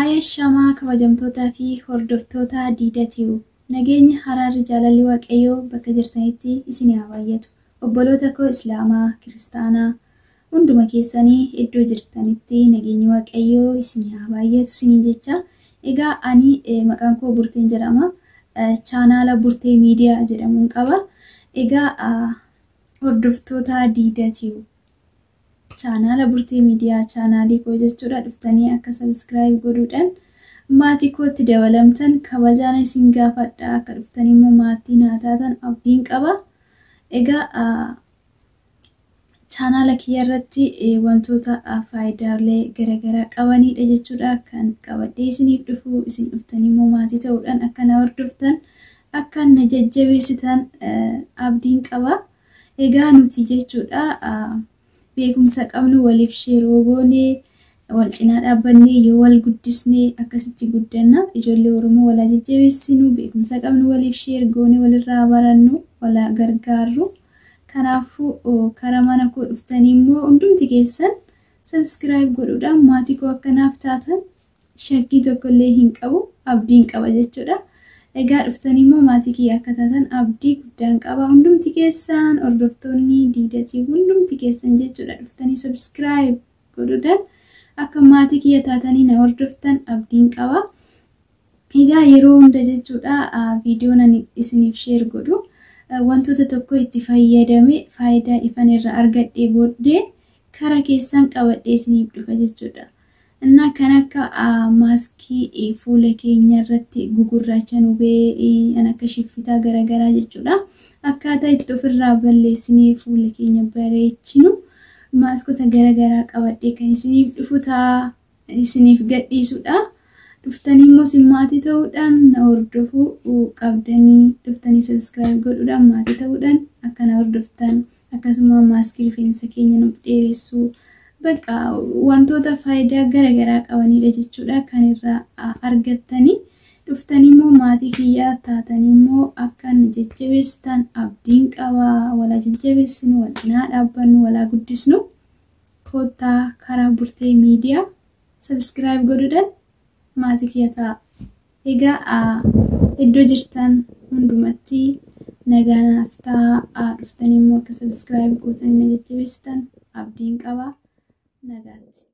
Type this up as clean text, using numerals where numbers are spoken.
Ayashamaa kabajamtootaa fi hordoftoota Diida Tube. Nageenya haraarri jaalalli Waaqayyoo bakka jirtanitti isin haa baay'atu. Obboloota koo Islaamaa, Kiristaanaa hunduma keessanii iddoo jirtanitti nageenyi Waaqayyoo isin haa baay'atu isiniin jecha. Egaa ani maqaan koo Burteen jedhama. Chaanaala Burtee Miidiyaa jedhamuun qaba. Egaa hordoftoota Diida Tube. Chaanaala Burtee Miidiyaa chaanaalii koo jechuudha dhuftanii akka subscribe godhuudhaan maatii kootti dabalamtan kabajaan isin gaafadha. Akka dhuftanii immoo maatii naa taatan abdiin qaba. Egaa chaanaala kiyya irratti wantoota faayidaalee garaagaraa qabanidha jechuudha kan qabadhee isiniif dhufu. Isin dhuftanii immoo maatii ta'uudhaan akka na hordoftan akka na jajjabeessitan abdiin qaba. Egaa nuti jechuudha beekumsa qabnu waliif share goonee wal cinaa dhaabbannee yoo wal guddisnee akkasitti guddanna. Ijoollee Oromoo walaa jajjabeessinu, beekumsa qabnu waliif share goonee walirraa barannu, walaa gargaarru. Kanaafuu karaa mana koo dhuftanii immoo hundumti keessan subscribe godhuudhaan maatii koo akkanaaf taatan shakkii tokkollee hin qabu, abdiin qaba jechuudha. Egaa dhuftanii immoo maatii kiyya akka taatan abdii guddaan qaba. Hundumti keessan hordoftoonni Diida Tube hundumti keessan jechuudha dhuftanii subscribe godhuudhaan akka maatii kiyya taatanii na hordoftan abdiin qaba. Egaa yeroo hunda jechuudha viidiyoon ani isiniif share godhu wantoota tokko itti fayyadame faayidaa ifan irraa argadhee booddee kara keessan qabadhee isiniif dhufa jechuudha. Innaa kan akka maaskii fuula keenya irratti gugurraacha nu ba'ee kan akka shiffitaa garaagaraa jechuudha. Akkaataa itti ofirraa balleessinee fuula keenya bareechinu maaskota garaagaraa qabadhee kan isiniif dhufu ta'a isiniif gadhiisudha. Dhuftanii immoo isin maatii ta'uudhaan na hordofuu qabdanii dhuftanii subscribe godhuudhaan maatii ta'uudhaan akka na hordoftan akkasuma maaskii rifeensa keenya nuuf dheeressuu bakka wantoota faayidaa garaagaraa qabanidha jechuudha kan irraa argattanii. Dhuftanii immoo maatii kiyyaa taatanii immoo akka na jajjabeessitan abdiin qaba. Walaa jajjabeessinu, wal cinaa dhaabbannu, walaa guddisnu. Koottaa karaa Burtee Miidiyaa subscribe godhuudhaan maatii kiyya ta'a. Egaa iddoo jirtan hundumatti nagaa naaf ta'a. Dhuftanii immoo akka subscribe gootanii na jajjabeessitan abdiin qaba. Nagaatti.